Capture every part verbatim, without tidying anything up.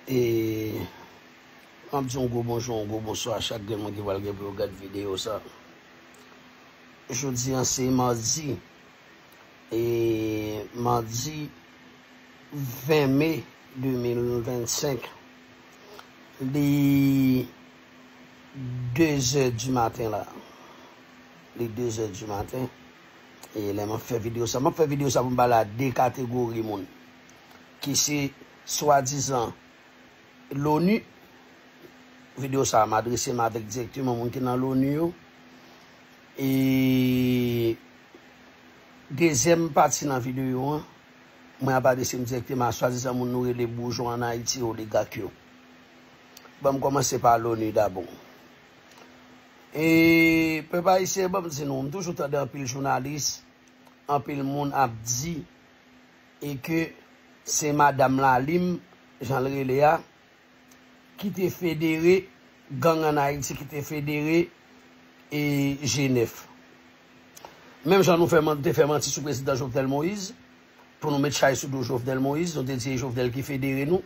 E m ap di yon gwo bonjou, yon gwo bonswa a chak grenn moun ki pral gen pou yo gad videyo sa. Jodi a se madi, e madi ven me de mil vennsenk. Li de zè di maten la. Li de zè di maten. E lè m ap fè videyo sa, m ap fè videyo sa pou m pale a de kategori moun ki se swadizan Loni. Videyo sa a m adrese m avèk dirèkteman moun ki nan Loni yo. E dezyèm pati nan videyo an, mwen ap adrese m dirèkteman a swadizan moun nou rele boujwa ann Ayiti, oligak yo. Ban m kòmanse pa Loni dabò. E pèp ayisyen, ban m di nou, m toujou tande anpil jounalis, anpil moun ap di e ke se madanm Lalim, jan l rele a, ki te federe gang ann Ayiti, ki te federe e G nèf. Menm jan nou fè man-, te fè manti sou prezidan Jovenel Moïse, pou nou met chay sou do Jovenel Moïse, nou te di e Jovenel ki federe nou.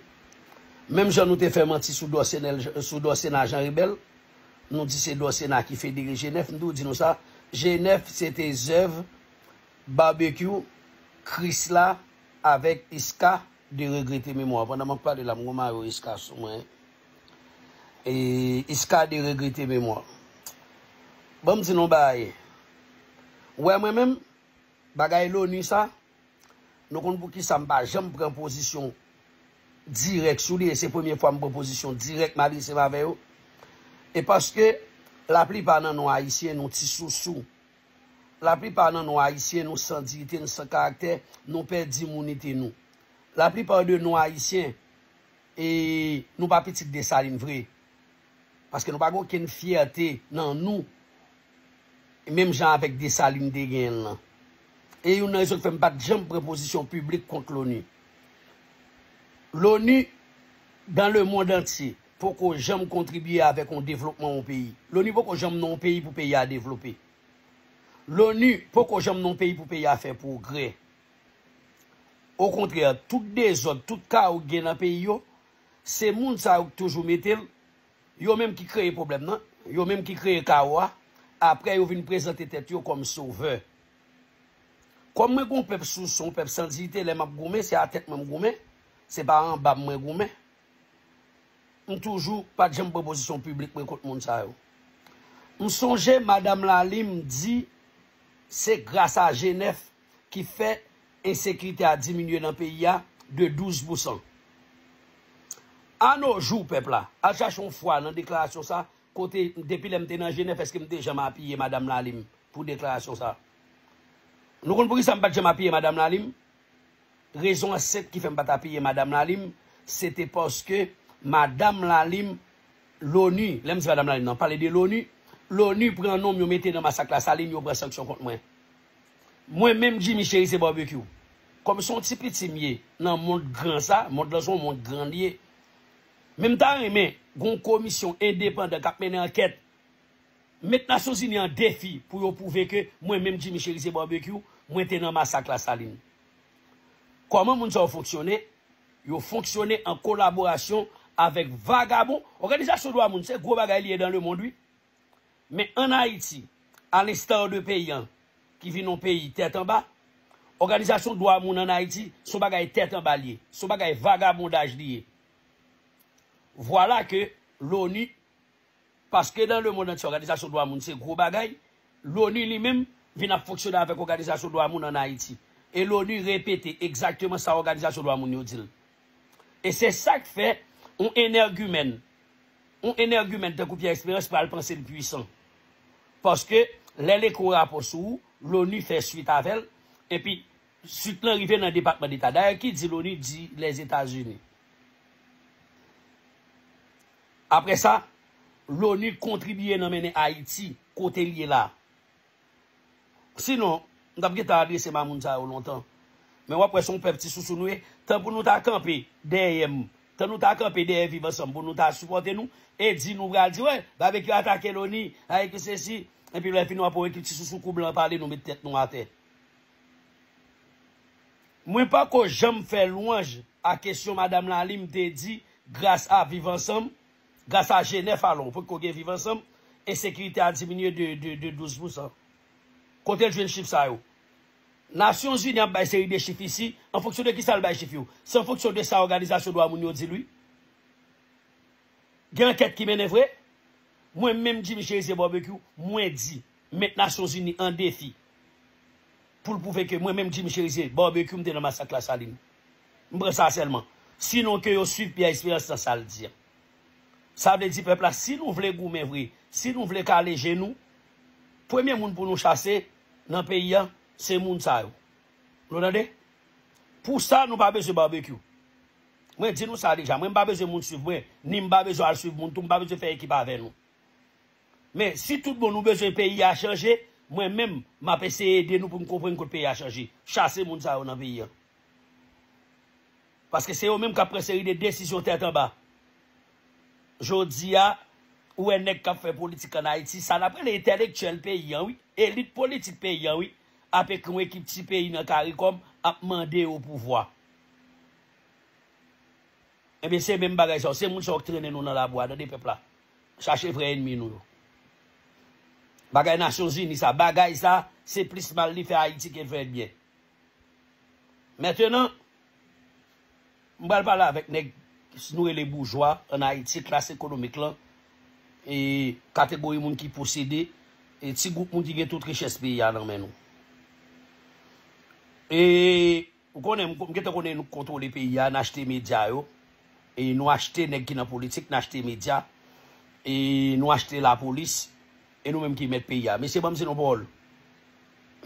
Menm jan nou te fè manti sou Dòsenèl, sou Dòsena Jan Rebèl, nou di se Dòsena ki federe G nèf, m toujou di nou sa, G nèf se te zèv Barbecue, Krisla avèk Iska de regrete memwa. Pandan m ap pale la, m gon mayo Iska sou mwen. E Iska de regrete memwa. Ban m di nou bagay. Ou wè mwen menm, bagay Loni sa, nou konn poukisa m pa janm pran pozisyon dirèk sou li, e se premye fwa m pran pozisyon dirèk m adrese m avè yo. E paske laplipa nan nou ayisyen, nou ti sousou. Laplipa nan nou ayisyen, nou san diyite, nou san karaktè, nou pèdi mounite nou. Laplipa de nou ayisyen, e nou pa pitit Desalin vre. Paske nou pa gen okenn fyète nan nou, menm jan avèk Desalin te genyen l lan. E youn nan rezon k fè m pa t janm pran pozisyon piblik kont Loni. Loni, dans le monde entier, poko janm kontribye avèk yon devlopman yon peyi. Loni poko janm nan yon peyi pou peyi a devlope. Loni poko janm nan yon peyi pou peyi a fè pwogrè. Okontrè, tout dezòd, tout kawo k gen nan peyi yo, se moun sa yo k toujou mete l, yo menm ki kreye pwoblèm nan, yo menm ki kreye kawo a, apre yo vin prezante tèt yo kòm sovè. Kòm mwen gon pèp sousou, pèp san diyite, lè m ap goumen, se a tèt mwen m goumen, se pa anba m mwen goumen. M toujou pa t janm pran pozisyon piblik mwen kont moun sa yo. M sonje madanm Lalim di se gras a G nèf ki fè ensekirite a diminye nan peyi a de douz pousan. Anojou, pèp la, al chache yon fwa nan deklarasyon sa, kote depi lè m te nan G nèf, èske m te janm apiye madanm Lalim pou deklarasyon sa? Nou konn poukisa m pa t janm apiye madanm Lalim? Rezon an senp ki fè m pa t apiye madanm Lalim, se te paske madanm Lalim, Loni, lè m di madanm Lalim nan, pale de Loni, Loni pran non m yo mete nan masak Lasalin, yo pran sanksyon kont mwen. Mwen menm Jimmy Cherizier Barbecue, kòm se yon ti piti m ye nan mond gran sa, mond lan se yon mond gran li ye. Men m ta renmen gon komisyon endepandan k ap mennen ankèt, met Nasyonzini an defi pou yo pwouve ke mwen menm Jimmy Cherizier Barbecue, mwen te nan masak Lasalin. Kòman moun sa yo fonksyone? Yo fonksyone an kolaborasyon avèk vagabon. Òganizasyon dwa moun se gwo bagay li ye dans le monde, wi. Men ann Ayiti, à l'instar de peyi an, ki vin yon peyi tèt anba, òganizasyon dwa moun ann Ayiti se yon bagay tèt anba li ye, se yon bagay vagabondaj li ye. Vwala ke Loni Paske dans le monde entier, òganizasyon dwa moun se gwo bagay, Loni li menm vin ap fonksyone avèk òganizasyon dwa moun ann Ayiti. E Loni repete egzakteman sa òganizasyon dwa moun yo di l. E se sa k fè yon enègimèn, yon enègimèn tankou Pierre Espérance pral panse l pwisan. Paske lè l ekri yon rapò sou ou, Loni fè swit avè l, epi swit lan rive nan Depatman Deta. Dayè, ki di Loni di Lèzetazini. Apre sa, Loni kontribiye nan mennen Ayiti kote l ye la. Sinon, m t ap gentan adrese m a moun sa yo lontan. Men w ap wè se yon pèp ti sousou nou ye. Tan pou nou ta kanpe dèyè m, tan nou ta kanpe dèyè Viv Ansanm pou nou ta sipòte nou, e di nou pral di, wè, Babekyou atake Loni, ay ke sesi, epi lè fini w ap wè ki ti sousou kou blan pale, nou met tèt nou atè. Mwen pako janm fè lwanj a kesyon madanm Lalim te di Gras a Viv Ansanm, gras a G nèf alò, ou potko gen Viv Ansanm, ensekirite a diminye de, de, de douz pousan. Kote l jwenn chif sa yo? Nasyonzini ap bay seri de chif isi, an fonksyon de kisa l bay chif yo? Se an fonksyon de sa òganizasyon dwa moun yo di l wi. Gen ankèt ki mennen vre? Mwen menm Jimmy Chérizier Barbecue, mwen di, met Nasyonzini an defi pou l pwouve ke mwen menm Jimmy Chérizier Barbecue m te nan masak Lasalin. M pran sa sèlman. Sinon ke yo swiv Pierre Espérance nan sa l di an. Sa vle di pèp la, si nou vle goumen vre, si nou vle kale je nou, premye moun pou nou chase nan peyi a, se moun sa yo. Nou tande? Pou sa, nou pa bezwen Barbecue. Mwen di nou sa deja, mwen m pa bezwen moun swiv mwen, ni m pa bezwen al swiv moun tou, m pa bezwen fè ekip avè nou. Men si tout bon nou bezwen peyi a chanje, mwen menm, m ap eseye ede nou pou n konprann kot peyi a chanje. Chase moun sa yo nan peyi a. Paske se yo menm k ap pran seri de desizyon tèt anba. Jodi a, ou wè nèg k ap fè politik ann Ayiti, sa n ap rele entèlektyèl peyi a wi, elit politik peyi a wi, ap ekri yon ekip ti peyi nan Karikòm, ap mande yo pouvwa. Ebyen, se menm bagay sa yo. Se moun sa yo k trennen nou nan labou a, tande pèp la. Chache vrè ènmi nou yo. Bagay Nasyonzini sa, bagay sa, se plis mal li fè Ayiti ke l fè l byen. Mentenan, m pral pale avèk nèg nou rele boujwa ann Ayiti, klas ekonomik lan, e kategori moun ki posede, e ti gwoup moun ki gen tout richès peyi a nan men nou. E Ou konnen, m, m gentan konnen nou k kontwole peyi a, n achte medya yo, e nou achte nèg ki nan politik, n achte medya, e nou achte lapolis, e nou menm ki mèt peyi a. Mesye, ban m di nou pawòl.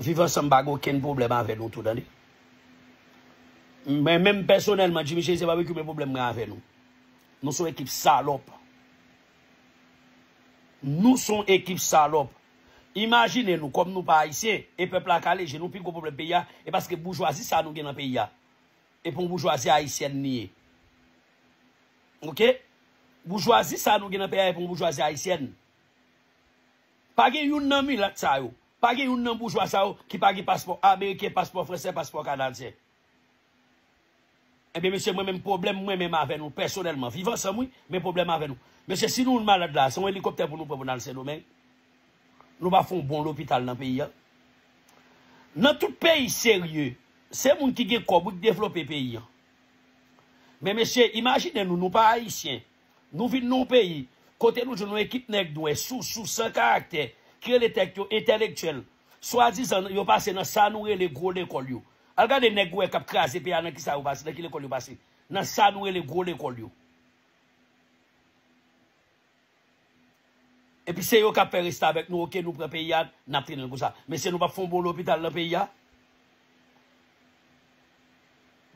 Viv Ansanm pa gen okenn pwoblèm avè nou tou, tande. Mwen menm pèsonèlman, Jimmy Chérizier pa gen okenn pwoblèm mwen avè nou. Nou se yon ekip salòp. Nou se yon ekip salòp. Imajine nou, kòm nou pa ayisyen, e pèp la kale je nou, pi gwo pwoblèm peyi a, e paske boujwazi sa nou gen nan peyi a, e pa yon boujwazi ayisyèn li ye. Oke? Boujwazi sa nou gen nan peyi a, e pa yon boujwazi ayisyèn. Pa gen youn nan milat sa yo, pa gen youn nan boujwa sa yo ki pa gen paspò ameriken, paspò fransè, paspò kanadyen. Ebyen, mesye, mwen menm pwoblèm mwen menm avè nou pèsonèlman. Viv Ansanm, wi, men pwoblèm avè nou. Mesye, si nou malad la, se yon elikoptè pou nou pran pou n al Sendomeng. Nou pa fè yon bon lopital nan peyi a. Nan tout peyi serye, se moun ki gen kòb, wi, k devlope peyi a. Men, mesye, imajine nou, nou pa ayisyen. Nou vin nan yon peyi kote nou jwenn yon ekip nèg nwè, sousou, san karaktè, ki rele tèt yo entèlektyèl. Swadizan, yo pase nan sa nou rele gwo lekòl yo. Al gade nèg ou wè k ap kraze peyi a, nan ki sa yo pase, nan ki lekòl yo pase? Nan sa nou rele gwo lekòl yo. Epi se yo k ap fè restavèk nou, oke, nou pran peyi a, n ap trennen l konsa. Mesye, nou p ap fè yon bon lopital nan peyi a?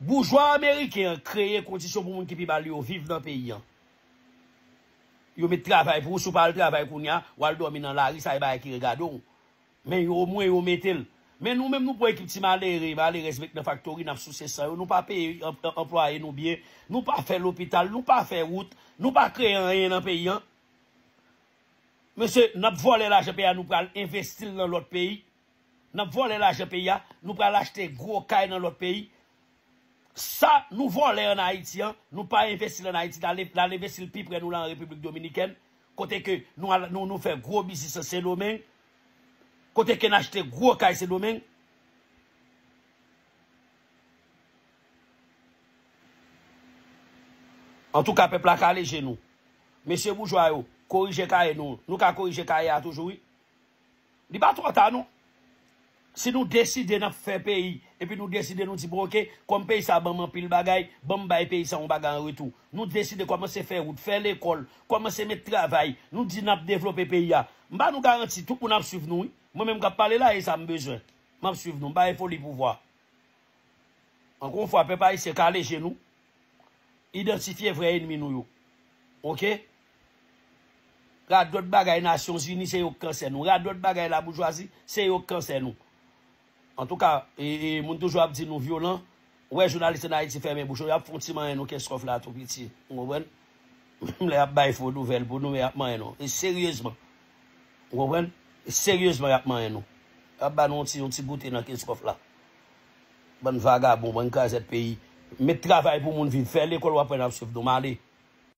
Boujwa ameriken an kreye kondisyon pou moun ki pi mal yo viv nan peyi an. Yo met travay pou ou, si w pa al travay kounye a, w al dòmi nan lari, sa e bagay ki regade w. Men yo, omwen yo mete l. Men nou menm, nou pran ekip ti malere, malerèz met nan faktori, n ap souse san yo. Nou pa peye an-, an-, anplwaye nou byen, nou pa fè lopital, nou pa fè wout, nou pa kreye anyen nan peyi an. Mesye, n ap vòlè lajan peyi a, nou pral envesti l nan lòt peyi. N ap vòlè lajan peyi a, nou pral achte gwo kay nan lòt peyi. Sa nou vòlè ann Ayiti an, nou pa envesti l ann Ayiti, n al, n al envesti l pi prè nou la an Repiblik Dominikèn, kote ke nou al, nou, nou fè gwo biznis an Sendomeng, kote ke n achte gwo kay Sendomeng. Antouka, pèp la kale je nou. Mesye boujwa yo, korije kaye nou. Nou ka korije kaye a toujou, wi. Li pa twò ta, non. Si nou deside n ap fè peyi, epi nou deside nou di, bon, oke, kòm peyi sa ban m anpil bagay, ban m bay peyi sa yon bagay an retou. Nou deside kòmanse fè wout, fè lekòl, kòmanse met travay. Nou di n ap devlope peyi a. M ba nou garanti, tout moun ap swiv nou, wi. Mwen menm k ap pale la, e sa m bezwen. M ap swiv nou, m pa gen foli pouvwa. Ankò yon fwa, pèp ayisyen, kale je nou. Idantifye vrè ènmi nou yo. Oke? Radòt bagay Nasyonzini, se yo k kansè nou. Radòt bagay laboujwazi, se yo k kansè nou. Antouka, e, e, moun toujou ap di nou vyolan. Ou wè jounalis ann Ayiti fèmen bouch yo, y ap fè yon ti manyen nou Kenskòf la tou piti. Ou konprann? Menm lè y ap bay fo nouvèl pou nou, men y ap manyen nou. E seryezman. Ou konprann? E seryezman y ap manyen nou. Y ap ba nou yon ti, yon ti goute nan Kenskòf la. Bann vagabon, bann krazèt peyi. Met travay pou moun viv, fè lekòl, w ap wè n ap swiv nou. M ale.